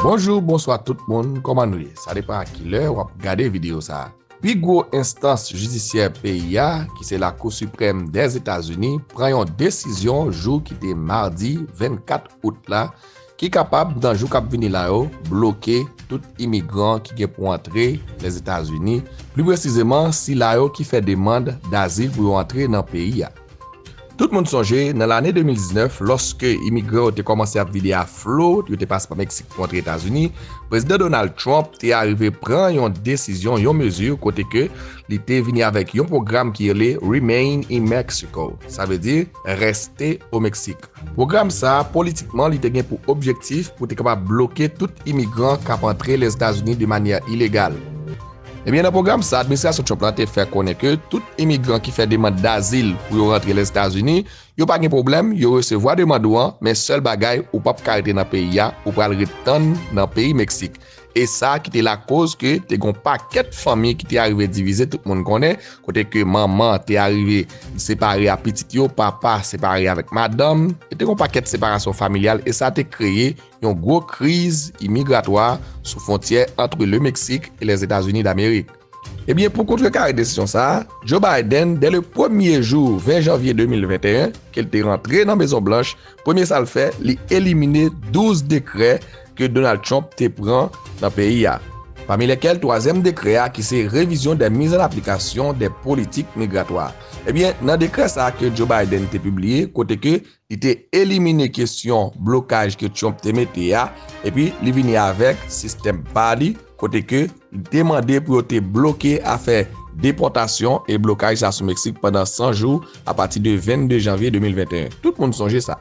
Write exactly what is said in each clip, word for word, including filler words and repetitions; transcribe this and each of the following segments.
Bonjou, bonswa tout moun, kòman nou ye? Sa depann a ki lè w ap gade videyo sa a. Pi gwo enstans jidisyè peyi a, ki se Lakou Siprèm Dèzetazini, pran yon desizyon jou ki te madi vennkat out la, ki kapab, nan jou k ap vini la yo, bloke tout imigran ki gen pou antre Lèzetazini, pli presizeman sila yo ki fè demann dazil pou yo antre nan peyi a. Tout moun sonje, nan lane de mil diznèf, lòske imigran yo te kòmanse ap vide a flo, yo te pase pa Meksik pou antre Etazini, Prezidan Donald Trump te arive pran yon desizyon, yon mezi, kote ke li te vini avèk yon pwogram ki rele Remain in Mexico, sa vle di reste au Mexique. Pwogram sa a, politikman, li te gen pou objektif pou te kapab bloke tout imigran k ap antre Lèzetazini de manyè ilegal. Ebyen, nan pwogram sa, administrasyon Trump la te fè konnen ke tout imigran ki fè demann dazil pou yo rantre Lèzetazini, yo pa gen pwoblèm, yo resevwa demann ou an, men sèl bagay, ou p ap ka rete nan peyi a, ou pral ret tann nan peyi Meksik. E sa ki te lakoz ke te gon pakèt fanmi ki te arive divize, tout moun konnen, kote ke manman te arive separe a pitit yo, papa separe avèk madanm, e te gon pakèt separasyon familyal, e sa te kreye yon gwo kriz imigratwa sou fwontyè ant le Mexique et les États-Unis d'Amérique. Ebyen, pou kontrekare desizyon sa a, Joe Biden, dè le premye jou ven janvye de mil venteyen, ke l te rantre nan Mezon Blanch, premye sa l fè, li elimine douz dekrè ke Donald Trump te pran nan peyi a. Pami lèkèl twazyèm dekrè a ki se revizyon dè miz an aplikasyon dè politik migratwa. Ebyen, nan dekrè sa a ke Joe Biden te pibliye, kote ke li te elimine kesyon blokaj ke Trump te mete a, epi li vini avèk sistèm pa li, kote ke li te mande pou yo te bloke afè depòtasyon e blokaj sa sou Meksik pandan san jou apati de vennde janvye de mil venteyen. Tout moun sonje sa.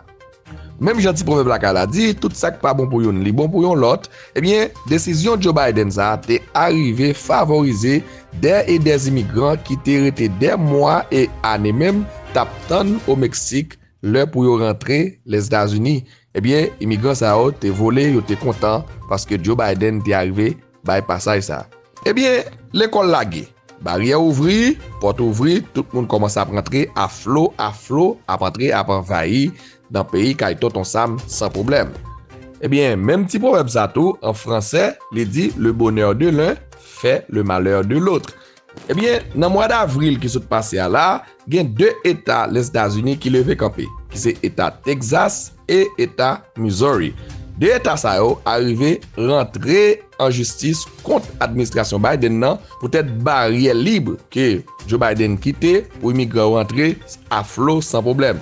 Menm jan ti pwovèb lakay la di, tout sa k pa bon pou youn, li bon pou yon lòt, ebyen, desizyon Joe Biden sa a te arive favorize dè e dè imigran ki te rete dè mwa e ane menm t ap tann o Meksik lè pou yo rantre Lèzetazini. Ebyen, imigran sa yo te vole, yo te kontan, paske Joe Biden te arive bay pasaj sa. Ebyen, lekòl lage. Baryè ouvri, pòt ouvri, tout moun kòmanse ap rantre a flo, a flo, ap antre, ap anvayi nan peyi kay Tonton Sam san pwoblèm. Ebyen, menm ti pwovèb sa tou, an fransè, li di, le bonheur de l'un fait le malheur de l'autre. Ebyen, nan mwa davril ki sot pase a la, gen de eta Lèzetazini ki leve kanpe, ki se eta Texas e eta Missouri. De eta sa yo arive rantre an jistis kont administrasyon Biden nan poutèt baryè lib ke Joe Biden kite pou imigran yo rantre a flo san pwoblèm.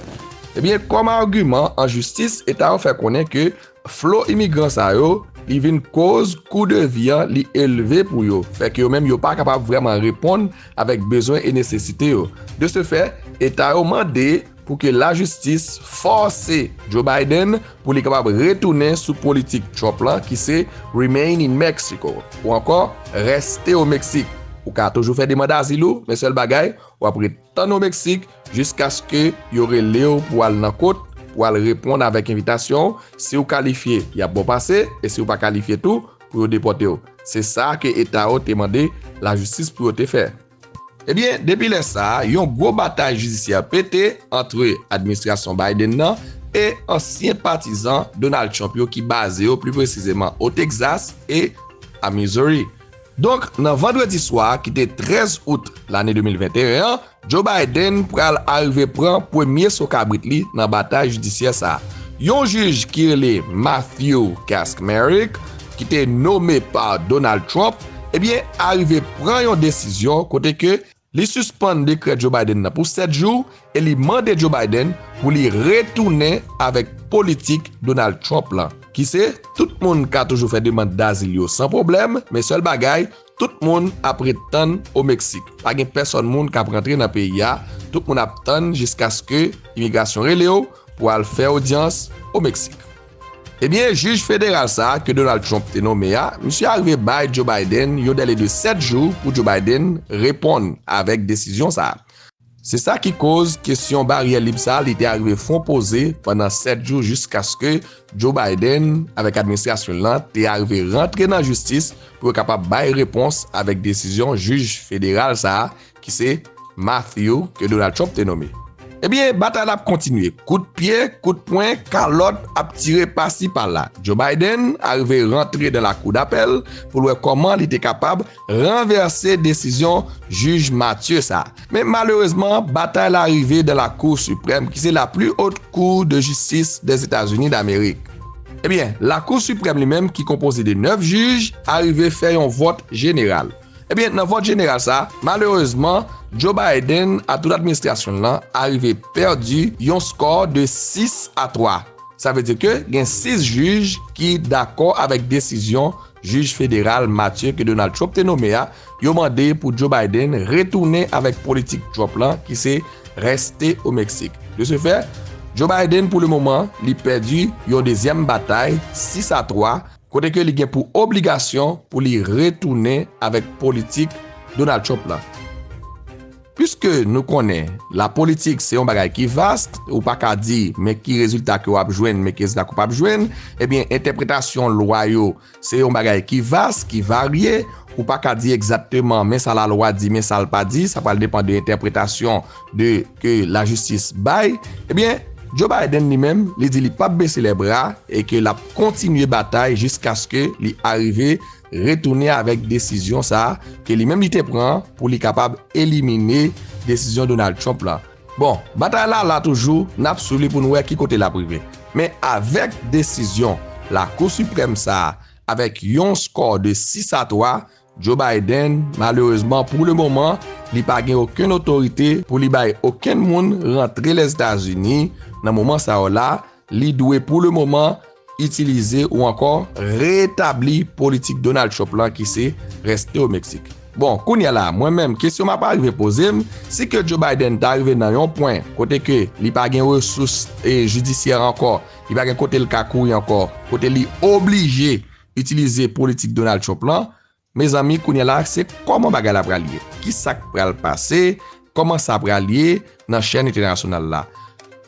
Ebyen, kòm agiman an jistis, eta yo fè konnen ke flo imigran sa yo, li vin koz kou de vi an li elve pou yo, fè ke yo menm yo pa kapab vrèman reponn avèk bezwen e nesesite yo. De se fè, eta yo mande pou ke lajistis fòse Joe Biden pou li kapab retounen sou politik Trump lan ki se Remain in Mexico, ou ankò reste o Meksik. Ou ka toujou fè demann azil ou, men sèl bagay, w ap ret tann o Meksik jiskaske yo rele w pou al nan kot, pou al reponn avèk envitasyon w. Si w kalifye, y ap ba w pase, e si w pa kalifye tou, pou yo depòte w. Se sa ke eta yo te mande lajistis pou yo te fè. Ebyen, depi lè sa a, yon gwo batay jidisyè pete ant administrasyon Biden nan e ansyen patizan Donald Trump yo ki baze yo pli presizeman o Texas e a Missouri. Donk, nan vandredi swa a, ki te trèz out lane de mil venteyen an, Joe Biden pral arive pran premye so kabrit li nan batay jidisyè sa a. Yon jij ki rele Matthew Kacsmaryk, ki te nome pa Donald Trump, ebyen, arive pran yon desizyon kote ke li sispann dekrè Joe Biden nan pou sèt jou e li mande Joe Biden pou li retounen avèk politik Donald Trump lan, ki se tout moun ka toujou fè demann dazil yo san pwoblèm, men sèl bagay, tout moun ap ret tann o Meksik. Pa gen pèsòn moun k ap rantre nan peyi a, tout moun ap tann jiskaske imigrasyon rele w pou al fè odyans o Meksik. Ebyen, jij federal sa a ke Donald Trump te nonmen a, misye arive bay Joe Biden yon dèle de sèt jou pou Joe Biden reponn avèk desizyon sa a. Se sa ki koz kesyon baryè lib sa a, li te arive fon poze pandan sèt jou jiskaske Joe Biden avèk administrasyon l lan te arive rantre nan jistis pou yo kapab bay repons avèk desizyon jij federal sa a, ki se Matthew ke Donald Trump te nonmen. Ebyen, batay la ap kontinye. Kout pye, kout pwen, kalòt ap tire pasi pala. Joe Biden arive rantre nan lakou dapèl pou l wè kòman li te kapab ranvèse desizyon jij Mathieu sa. Men malerezman, batay la rive nan Lakou Siprèm, ki se la plus haute cour de justice des États-Unis d'Amérique. Ebyen, Lakou Siprèm li menm, ki konpoze de nèf jij, arive fè yon vòt jeneral. Ebyen, nan vòt jeneral sa, malerezman, Joe Biden a tout administrasyon l lan arive pèdi yon skò de sis a twa. Sa vle di ke gen sis jij ki dakò avèk desizyon jij federal Mathieu ke Donald Trump te nome a, yo mande pou Joe Biden retounen avèk politik Trump lan ki se reste au Mexique. De ce fait, Joe Biden pou le moman, li pèdi yon dezyèm batay sis a twa, kote ke li gen pou obligasyon pou li retounen avèk politik Donald Trump lan. Piske nou konnen lapolitik se yon bagay ki vas, ou pa ka di men ki rezilta ke w ap jwenn, men ki rezilta ke w p ap jwenn, ebyen entèpretasyon lwa yo se yon bagay ki vas, ki varye, ou pa ka di egzakteman men sa lalwa di, men sa l pa di, sa pral depann de entèpretasyon de ke lajistis bay. Ebyen, Joe Biden li menm, li di li p ap bese lè bra e ke l ap kontinye batay jiskaske li arive retounen avèk desizyon sa a ke li menm li te pran pou li kapab elimine desizyon Donald Trump lan. Bon, batay la la toujou, n ap swiv li pou n wè ki kote l ap rive. Men avèk desizyon Lakou Siprèm sa a, avèk yon skò de sis a twa, Joe Biden, malerezman, pou le moman, li pa gen okenn otorite pou li bay okenn moun rantre Lèzetazini nan moman sa yo la, li dwe pou le moman itilize ou ankò retabli politik Donald Trump lan ki se reste au Mexique. Bon, kounye a la, mwen menm, kesyon m ap arive poze m, si ke Joe Biden ta rive nan yon pwen kote ke li pa gen resous e jidisyè ankò, li pa gen kote l ka kouri ankò, kote li oblije itilize politik Donald Trump lan, mezanmi, kounye a la, se kòman bagay la pral ye? Kisa k pral pase? Kòman sa pral ye nan chèn entènasyonal la?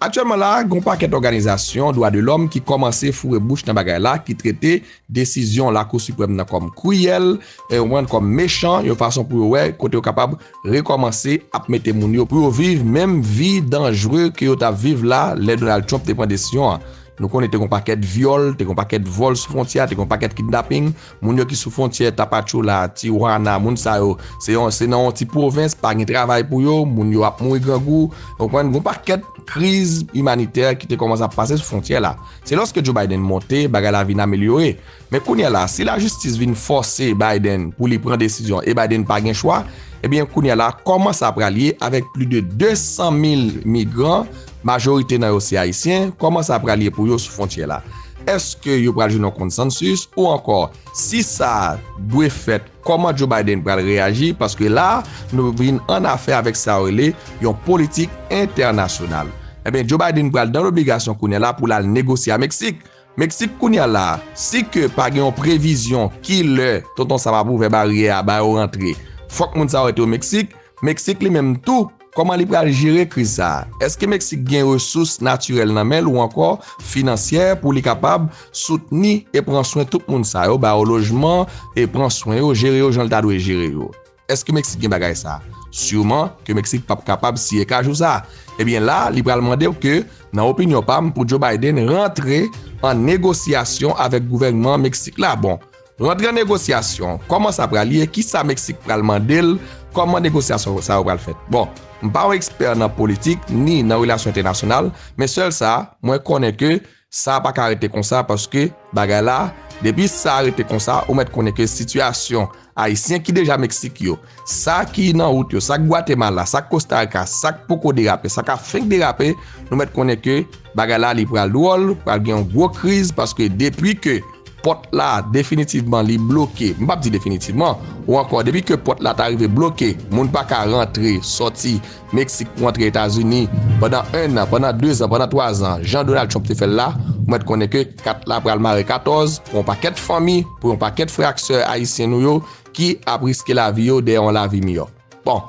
Aktyèlman la, gen yon pakèt òganizasyon dwa de lòm ki kòmanse foure bouch nan bagay la, ki trete desizyon Lakou Siprèm nan kòm kriyèl, e, ou konprann, kòm mechan, yon fason pou yo wè kote yo kapab rekòmanse ap mete moun yo pou yo viv menm vi danjre ke yo t ap viv la lè Donald Trump te pran desizyon an. Nou konnen te gen yon pakèt vyòl, te gen yon pakèt vòl sou fwontyè a, te gen yon pakèt kidnaping. Moun yo ki sou fwontyè Tapachula, Tijuana, moun sa yo, se yon, se nan yon ti pwovens, pa gen travay pou yo, moun yo ap mouri grangou. Ou konprann, gen yon pakèt kriz imanitè ki te kòmanse ap pase sou fwontyè la. Se lòske Joe Biden monte, bagay la vin amelyore. Men kounye a la, si lajistis vin fòse Biden pou li pran desizyon e Biden pa gen chwa, ebyen kounye a la, kòman sa pral ye avèk plis de de san mil migran, majorite nan yo se Ayisyen, kòman sa pral ye pou yo sou fwontyè la? Èske yo pral jwenn yon konsansis ou ankò, si sa dwe fèt, kòman Joe Biden pral reyaji? Paske la, nou vin an afè avèk sa yo rele yon politik entènasyonal. Ebyen, Joe Biden pral nan lobligasyon kounye a la pou l al negosye a Meksik. Meksik kounye a la, si ke pa gen yon previzyon ki lè Tonton Sam ap ouvè baryè a, ba yo rantre, fòk moun sa yo rete o Meksik. Meksik li menm tou, kòman li pral jere kriz sa a? Èske Meksik gen resous natirèl nan men l ou ankò finansyè pou li kapab soutni e pran swen tout moun sa yo, ba yo lojman e pran swen yo, jere yo jan l ta dwe jere yo? Èske Meksik gen bagay sa a? Siman ke Meksik p ap kapab siye kajou sa a. Ebyen la, li pral mande w ke, nan opinyon pa m, pou Joe Biden rantre an negosyasyon avèk gouvènman Meksik la. Bon, rantre an negosyasyon, kòman sa pral ye? Kisa Meksik pral mande l? Kòman negosyasyon sa yo pral fèt? Bon, m pa yon ekspè nan politik, ni nan relasyon entènasyonal, men sèl sa, mwen konnen ke sa pa ka rete konsa, paske bagay la, depi sa rete konsa, ou mèt konnen ke sitiyasyon Ayisyen ki deja Meksik yo, sa ki nan wout yo, sa k Gwatemala, sa k Kostarika, sa k poko derape, sa k ap fenk derape, nou mèt konnen ke bagay la, li pral dwòl, pral gen yon gwo kriz, paske depi ke pòt la definitivman li bloke, m p ap di definitivman, ou ankò, depi ke pòt la ta rive bloke, moun pa ka rantre, sòti Meksik pou antre Etazini pandan en an, pandan de zan, pandan twa zan, jan Donald Trump te fè l la, ou mèt konnen ke kat la pral mare katòz pou yon pakèt fanmi, pou yon pakèt frè ak sè ayisyen nou yo ki ap riske lavi yo dèyè yon lavi miyò. Bon,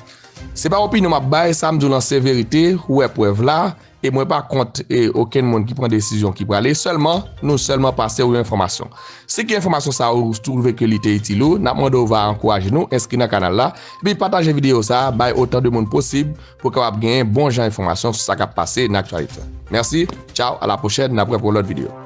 se pa opinyon m ap bay, sa m di w lan se verite, ou wè prèv la, E mwen pa kont e okenn moun ki pran desizyon ki prale, sèlman nou sèlman pase w yon enfòmasyon. Si ki enfòmasyon sa ou twouve ke li te itil ou, n ap mande w va ankouraje nou, enskri nan kanal la, epi pataje videyo sa a bay otan de moun posib pou w kapab genyen bon jan enfòmasyon sou sa k ap pase nan aktyalite. Mèsi, tchaw, a la pwochèn, n ap wè pou lòt videyo.